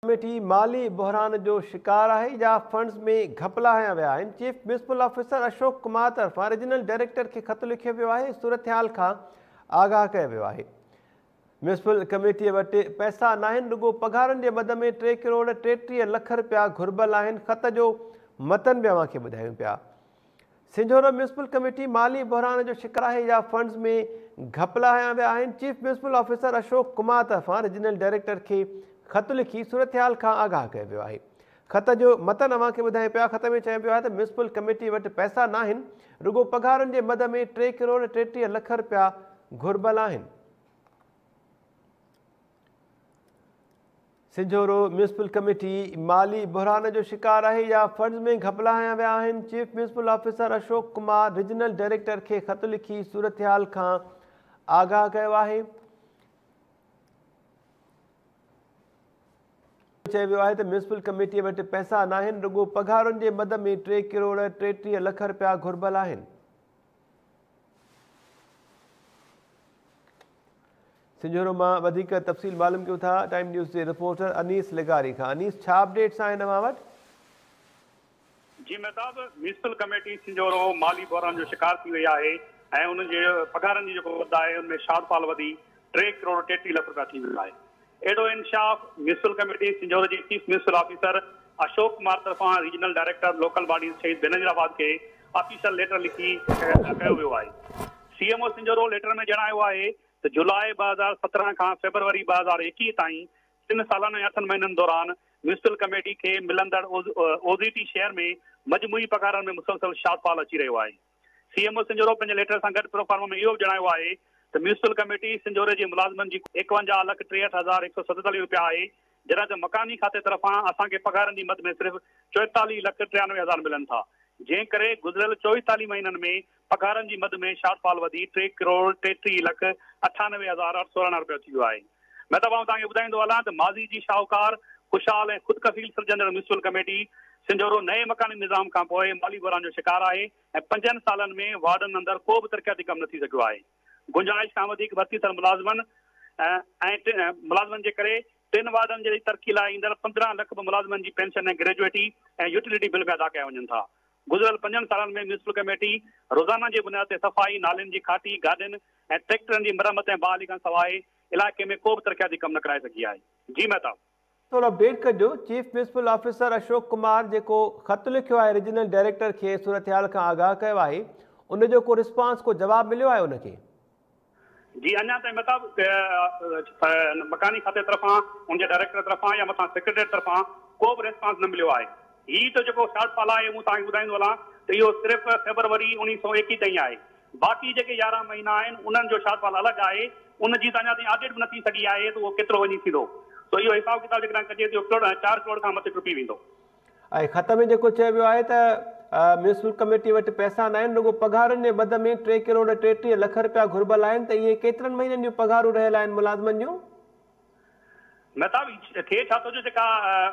Committee مالي بحران جو شڪار آهي يا فنڊز ۾ گهپلا هنيا ويا آهن، chief municipal officer Ashok Kumar طرفان ريجنل ڊائريڪٽر کي خط لکيو ويو آهي، صورتحال کان آگاهه ڪيو ويو آهي. ميونسپل ڪميٽي وٽ پئسا ناهن، رڳو پگهارن جي مد ۾ ٽي ڪروڙ 33 لک رپيا گهربل آهن، خط جو متن به اوهان کي ٻڌايون پيا. سنجهورو ميونسپل ڪميٽي مالي بحران جو شڪار آهي يا فنڊز ۾ گهپلا هنيا ويا آهن، chief municipal officer Ashok Kumar طرفان ريجنل ڊائريڪٽر کي خط لکي صورتحال کان آگاهه ڪيو ويو آهي. خط جو متن اوهان کي ٻڌايون پيا، خط ۾ چيو ويو آهي ته ميونسپل ڪميٽي وٽ پئسا ناهن، رڳو پگهارن جي مد ۾ ٽي ڪروڙ 33 لک رپيا گهربل آهن. سنجهورو ميونسپل ڪميٽي مالي بحران جو شڪار آهي يا فنڊز ۾ گهپلا هنيا ويا آهن، chief municipal officer Ashok Kumar regional director کي خط لکي صورتحال کان آگاهه ڪيو آهي. چيو ويو آهي ته ميونسپل ڪميٽي وٽ پئسا ناهن، رڳو پگهارن جي مد ۾ ٽي ڪروڙ 33 لک رپيا گهربل آهن. سنجهورو مان وڌيڪ تفصيل معلوم ڪيون ٿا ٽائيم نيوز جي رپورٽر انيس لغاري کان. انيس ڇا اپڊيٽس آهن اوهان وٽ؟ جي مهتاب، ميونسپل ڪميٽي سنجهورو مالي بحران جو شڪار ٿي وئي آهي ۽ انهن جي پگهارن جي جيڪو مد آهي ان ۾ شارٽ فال وڌي ٽي ڪروڙ 33 لک رپيا ٿي ويو آهي. اهڙو انڪشاف ميونسپل ڪميٽي سنجهورو جي chief municipal officer Ashok Kumar طرفان ريجنل ڊائريڪٽر لوڪل باڊيز شهيد بينظير آباد کي آفيشل ليٽر لکي ڪيو ويو آهي. C M O Sanjhoro letter ۾ ڄاڻايو آهي ته جولاء 2017 کان فيبروري 2021 تائين ٽن سالن ۽ اٺن مهينن دوران ميونسپل ڪميٽي کي ملندڙ او جي ٽي شيئر ۾ مجموعي پگهارن ۾ مسلسل شارٽ فال اچي رهيو آهي. سي ايم او سنجهورو پنهنجي ليٽر سان گڏ پروفارما ۾ اهو به ڄاڻايو آهي ته ميونسپل ڪميٽي سنجهوري جي ملازمن جي 51 لک 63 هزار 147 رپيا آهي، جڏهن ته مڪاني کاتي طرفان اسان کي پگهارن جي مد ۾ صرف 44 لک 93 هزار ملن ٿا، جنهن ڪري گذريل 44 مهينن ۾ پگهارن جي مد ۾ شارٽ فال وڌي ٽي ڪروڙ 33 لک 98 هزار 818 رپيا ٿي ويو آهي. مهتاب، آئون توهان کي ٻڌائيندو هلان ته ماضي جي شاهوڪار، خوشحال ۽ خود ڪفيل سڏجندڙ ميونسپل ڪميٽي سنجهورو نئين مڪاني نظام کانپوء مالي بحران جو شڪار آهي ۽ 5 سالن ۾ وارڊن اندر ڪو به ترقياتي ڪم نه ٿي سگهيو آهي. گنجائش کان وڌيڪ ڀرتي ٿيل ملازمن جي ڪري ٽن وارڊن جي ترقي لاء ايندڙ 15 لک به ملازمن جي پينشن ۽ گريجوئٽي ۽ يوٽيلٽي بل ۾ ادا ڪيا وڃن ٿا. گذريل 5 سالن ۾ ميونسپل ڪميٽي روزانه جي بنياد تي صفائي، نالين جي کاٽي، گاڏين ۽ ٽريڪٽرن جي مرمت ۽ بحالي کان سواء علائقي ۾ ڪو به ترقياتي ڪم نه ڪرائي سگهي آهي. جي مهتاب. ٿورو اپڊيٽ ڪجو، chief municipal officer Ashok Kumar جيڪو خط لکيو آهي ريجنل ڊائريڪٽر کي صورتحال کان آگاهه ڪيو آهي ان جو ڪو رسپانس ڪو جواب مليو آهي ان کي؟ جي اڃا تائين مهتاب مڪاني کاتي طرفان ان جي ڊائريڪٽر طرفان يا مٿان سيڪريٽريٽ طرفان ڪو به ريسپانس نه مليو آهي. هي ته جيڪو شارٽ فال آهي مون توهان کي ٻڌائيندو هلان ته اهو صرف فيبروري 1921 تائين آهي. باقي جيڪي 11 مهينا آهن انهن جو شارٽ فال الڳ آهي، ان جي ته اڃا تائين آڊٽ به نه ٿي سگهي آهي ته اهو ڪيترو وڃي ٿيندو. سو اهو حساب ڪتاب جيڪڏهن ڪجي ته اهو ڪروڙ 4 ڪروڙ کان مٿي ٽپي ويندو. ۽ خط ۾ جيڪو چيو ويو آهي ته ميونسپل ڪميٽي وٽ پئسا ناهن، رڳو پگهارن جي مد ۾ ٽي ڪروڙ 33 لک رپيا گهربل آهن ته اهي ڪيترن مهينن جون پگهارون رهيل آهن ملازمن جون؟ مهتاب، ٿئي ڇا ٿو جو جيڪا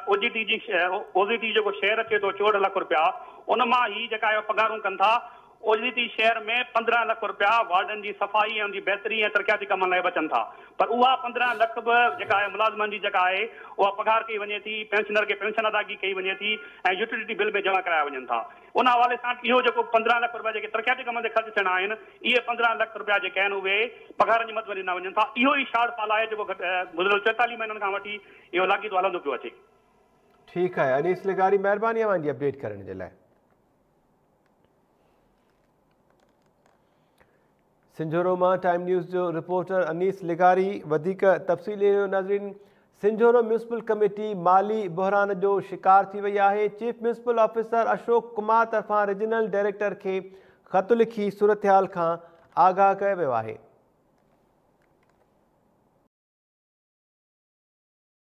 او جي ٽي جي او جي ٽي جيڪو شيئر اچي ٿو 64 لک رپيا، ان مان هي جيڪا آهي پگهارون ڪن ٿا. او جي ٽي شيئر ۾ 15 لک رپيا وارڊن جي صفائي ۽ ان جي بهتري ۽ ترقياتي ڪمن لاء بچن ٿا، پر اها 15 لک به جيڪا آهي ملازمن جي جيڪا آهي اها پگهار ڪئي وڃي ٿي، پينشنر کي پينشن ادائگي ڪئي وڃي ٿي ۽ يوٽيلٽي بل ۾ جمع ڪرايا وڃن ٿا. ان حوالي سان اهو جيڪو 15 لک رپيا جيڪي ترقياتي ڪمن تي خرچ ٿيڻا آهن، اهي 15 لک رپيا جيڪي آهن اهي پگهارن جي مد ۾ ڏنا وڃن ٿا. اهو ئي شارٽ فال آهي جيڪو گذريل 44 مهينن کان وٺي اهو لاڳيتو هلندو پيو اچي. ٺيڪ آهي انيس لغاري، مهرباني اوهان جي اپڊيٽ ڪرڻ جي لاء. سنجهورو مان ٽائيم نيوز جو رپورٽر انيس لغاري وڌيڪ تفصيل ڏئي رهيو. ناظرين، سنجهورو ميونسپل ڪميٽي مالي بحران جو شڪار ٿي وئي آهي. Chief municipal officer Ashok Kumar طرفان ريجنل ڊائريڪٽر کي خط لکي صورتحال کان آگاهه ڪيو ويو آهي.